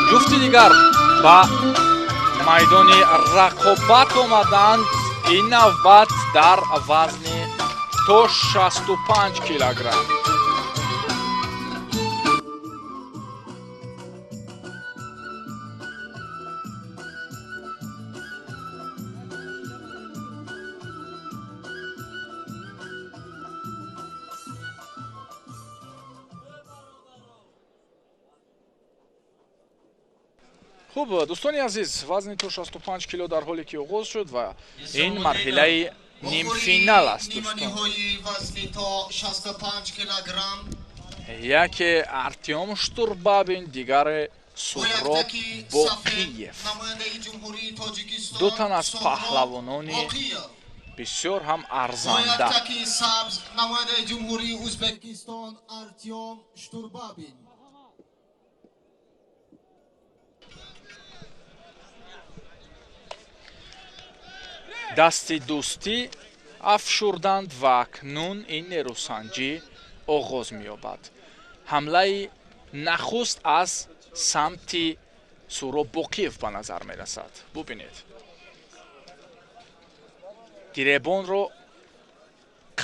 Ҷуфти дигар ба майдони рақобат омаданд, ин навбат дар вазни то 65 килограмм. Хуб, дӯстони азиз, вазни то 65 кило дар ҳоле ки оғоз шуд ва ин марҳилаи нимфинал аст, дӯстон. Ниманиҳои вазни то 65 килограмм. Яке Артём Штурбабин, дигаре Суҳроб Бояктаки сафед, Боқиев. намояндаи Ҷумҳурии Тоҷикистон Ду тан аз Суҳроб паҳлавонони Боқиев. бисёр ҳам арзанда. Бояктаки сабз, намояндаи Ҷумҳурии Ӯзбекистон Артём Штурбабин. Дасти дӯстӣ афшурданд ва акнун ин нерӯсанҷӣ оғоз меёбад. Ҳамлаи нахуст аз самти Суҳроб Боқиев ба назар мерасад. Бубинед, гиребонро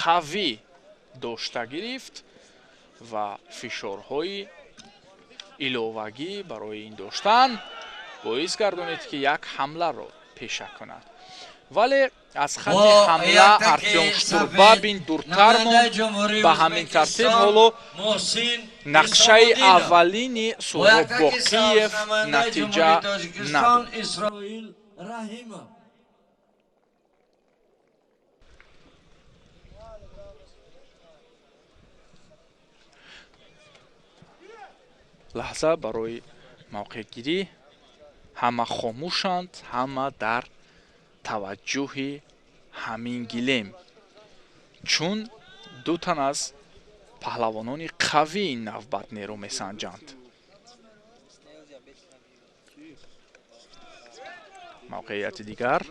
қавӣ дошта гирифт ва фишорҳои иловагӣ барои ин доштан боис гардонид, ки як ҳамларо пеша кунад, вале аз хати Бо ҳамла яктаки Артём сафед, Штурбабин дуртар монд. намояндаи Ҷумҳурии Ба ҳамин тартиб Ӯзбекистон ҳоло Муҳсин нақшаи Исомуддинов. аввалини Бо Суҳроб яктаки Боқиев сабз, намояндаи натиҷа Ҷумҳурии Тоҷикистон надод. Исроил Раҳимов. Лаҳза барои мавқеъгирӣ, ҳама хомӯшанд, ҳама дар таваҷҷӯҳи ҳамин гилем, чун ду тан аз паҳлавонони қавии ин навбат нерӯ месанҷанд. Мавқеияти дигар.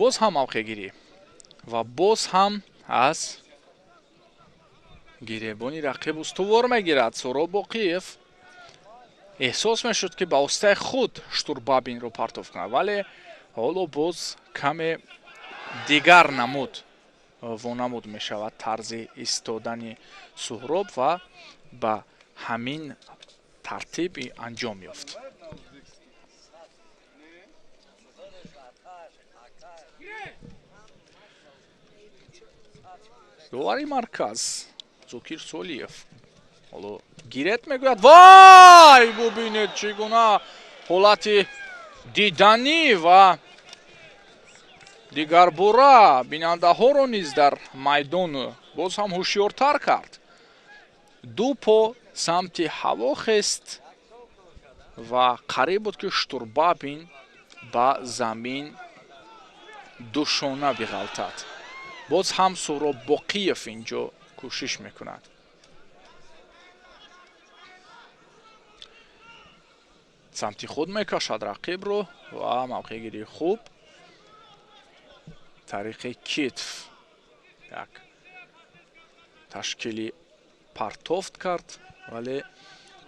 Боз ҳам мавқеъгирӣ ва боз ҳам аз гиребони рақиб устувор мегирад Суҳроб Боқиев. Эҳсос мешуд, ки ба воситаи худ Штурбабинро партоф кунад, вале ҳоло боз каме дигар намуд вонамуд мешавад тарзи истодани Суҳроб ва ба ҳамин тартиб анҷом ёфт. Довари марказ Зокир Солиев ҳоло гирет мегӯяд. Вай, бубинед, чӣ гуна ҳолати диданӣ ва дигарбора бинандаҳоро низ дар майдон боз ҳам ҳушёртар кард. Ду по самти ҳаво хест ва қариб буд, ки Штурбабин ба замин душона биғалтад. Боз ҳам Суҳроб Боқиев инҷо кӯшиш мекунад, самти худ мекашад рақибро ва мавқеъгирии хуб тариқи китф як ташкили партофт кард, вале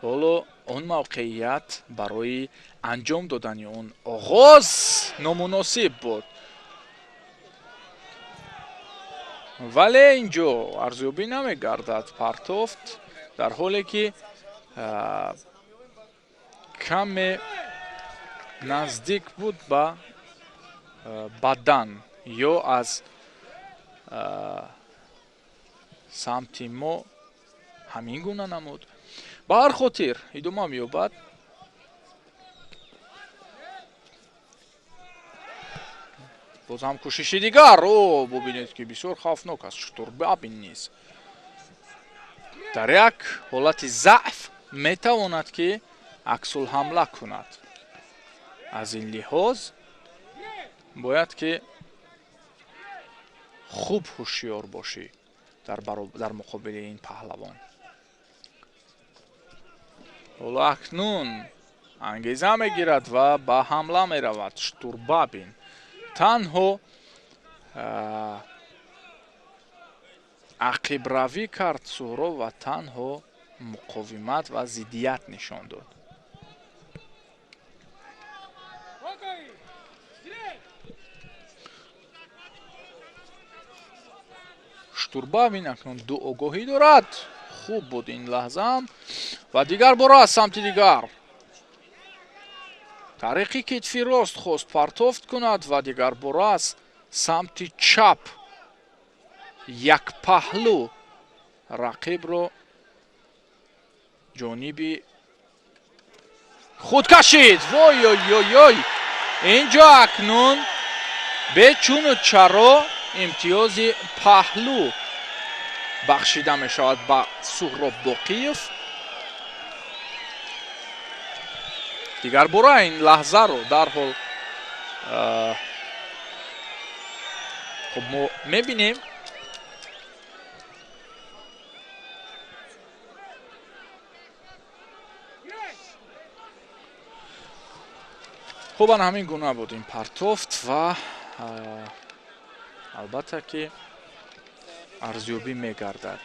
ҳоло он мавқеият барои анҷом додани он оғоз номуносиб буд, вале инҷо арзёбӣ намегардад партофт, дар ҳоле ки каме наздик буд ба бадан ё аз самти мо ҳамин гуна намуд. Ба ҳар хотир идома меёбад. Боз ҳам кӯшиши дигар. О, бубинед, ки бисёр хавфнок аст Штурбабин низ. Дар як ҳолати заъф метавонад, ки аксулҳамла кунад. Аз ин лиҳоз бояд, ки хуб ҳушёр бошӣ дар муқобили ин паҳлавон. Ҳоло акнун ангеза мегирад ва ба ҳамла меравад Штурбабин. Танҳо ақибравӣ кард Суҳроб ва танҳо муқовимат ва зиддият нишон дод. Штурбабин акнун ду огоҳӣ дорад. Хуб буд ин лаҳзаам ва дигар бора аз самти дигар тариқи китфи рост хост партофт кунад ва дигар бора аз самти чап як паҳлӯ рақибро ҷониби худ кашид. Вой ой ой ой, инҷо акнун бечуну чаро имтиёзи паҳлӯ бахшида мешавад ба Суҳроб Боқиев. Дигар бора ин лаҳзаро дарҳол хуб мо мебинем. Хуб, ана ҳамин гуна буд ин партофт ва албатта, ки арзёбӣ мегардад.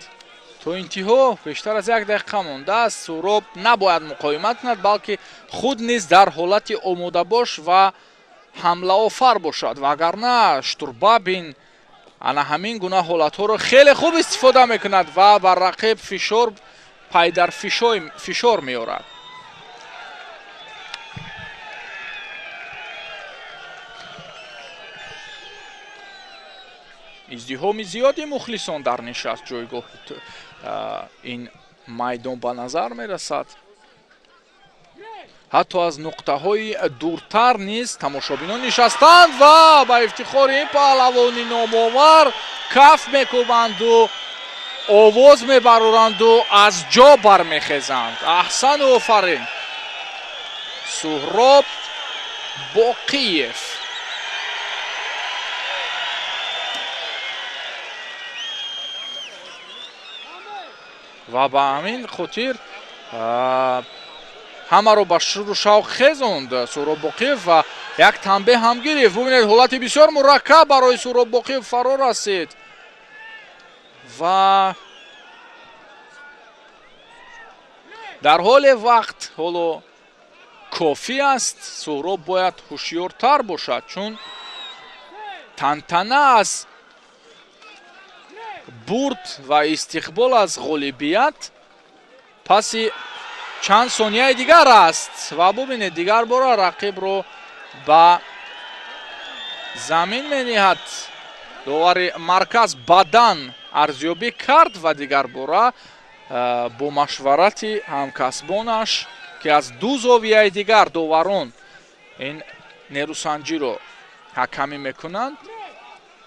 То интиҳо бештар аз як дақиқа мондааст. Суҳроб набояд муқовимат кунад, балки худ низ дар ҳолати омодабош ва ҳамлаофар бошад, вагарна Штурбабин ана ҳамин гуна ҳолатҳоро хеле хуб истифода мекунад ва бар рақиб фишор пайдар фишор меорад. Издиҳоми зиёди мухлисон дар нишаст ҷойгоҳи ин майдон ба назар мерасад. Ҳатто аз нуқтаҳои дуртар низ тамошобинон нишастанд ва ба ифтихори ин паҳлавони номовар каф мекӯбанду овоз мебароранду аз ҷо бармехезанд. Аҳсану офарин, Суҳроб Боқиев. Ва ба ҳамин хотир ҳамаро ба шуру шавқ хезонд Суҳроб Боқиев ва як танбеҳ ҳам гирифт. Бубинед, ҳолати бисёр мураккаб барои Суҳроб Боқиев фаро расид ва дар ҳоле вақт ҳоло кофӣ аст. Суҳроб бояд ҳушёртар бошад, чун тантана аз бурд ва истиқбол аз ғолибият паси чанд сонияи дигар аст. Ва бубинед, дигар бора рақибро ба замин мениҳад. Довари марказ бадан арзёбӣ кард ва дигар бора бо машварати ҳамкасбонаш, ки аз ду зовияи дигар доварон ин нерӯсанҷиро ҳакамӣ мекунанд,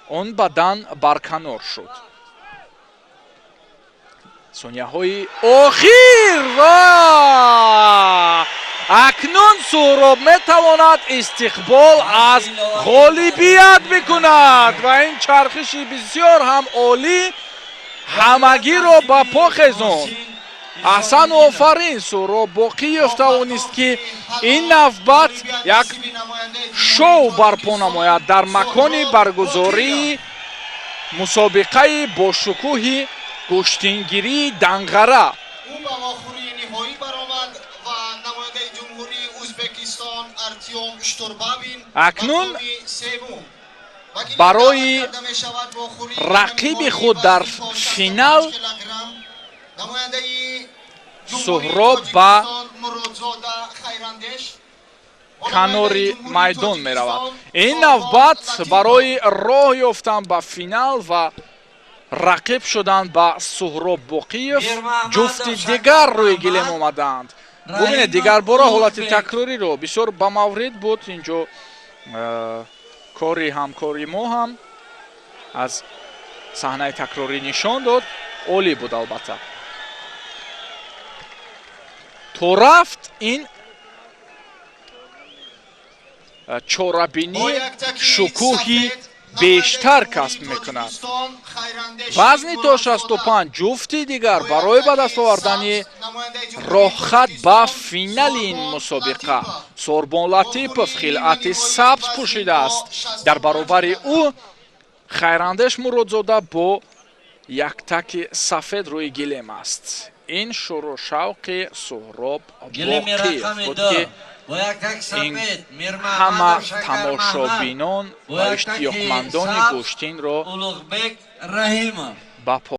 он бадан барканор шуд. Сонияҳои охир ва акнун Суҳроб метавонад истиқбол аз ғолибият бикунад ва ин чархиши бисёр ҳам олӣ ҳамагиро ба по хезонд. Аҳсану офарин, Суҳроб Боқиев тавонист, ки ин навбат як шоу барпо намояд дар макони баргузории мусобиқаи бошукӯҳи гӯштингирии Данғара. Ӯ ба вохӯрии ниҳоӣ баромад ва намояндаи Ҷумҳурии Ӯзбекистон Артём Штурбабин Акнун мақоми севум. Вакили барои даъват карда мешавад вохӯрии рақиби ниҳоии худ дар вазни 65 финал килограмм намояндаи Ҷумҳурии Суҳроб ба Тоҷикистон Муродзода Хайрандеш канори майдон меравад. Ин навбат барои роҳ ёфтан ба финал ва рақиб шудан ба Суҳроб Боқиев ҷуфти дигар рӯи гилем омадаанд. Бубинед, дигарбора ҳолати такрориро, бисёр ба маврид буд инҷо кори ҳамкори мо ҳам аз саҳнаи такрорӣ нишон дод. Олӣ буд албатта. То рафт ин чорабинӣ шукӯҳи бештар касб мекунад. Вазни то 65 ҷуфти дигар барои ба даст овардани роҳхат ба финали ин мусобиқа. Сорбон Латипов хилъати сабз пӯшидааст, дар баробари ӯ Хайрандеш Муродзода бо яктаки сафед рӯи гилем аст. Ин шӯру шавқи Суҳроб Боқиев буд, ки ин ҳама тамошобинон ва иштиёқмандони гӯштинро Улуғбек Раҳимов. Ба по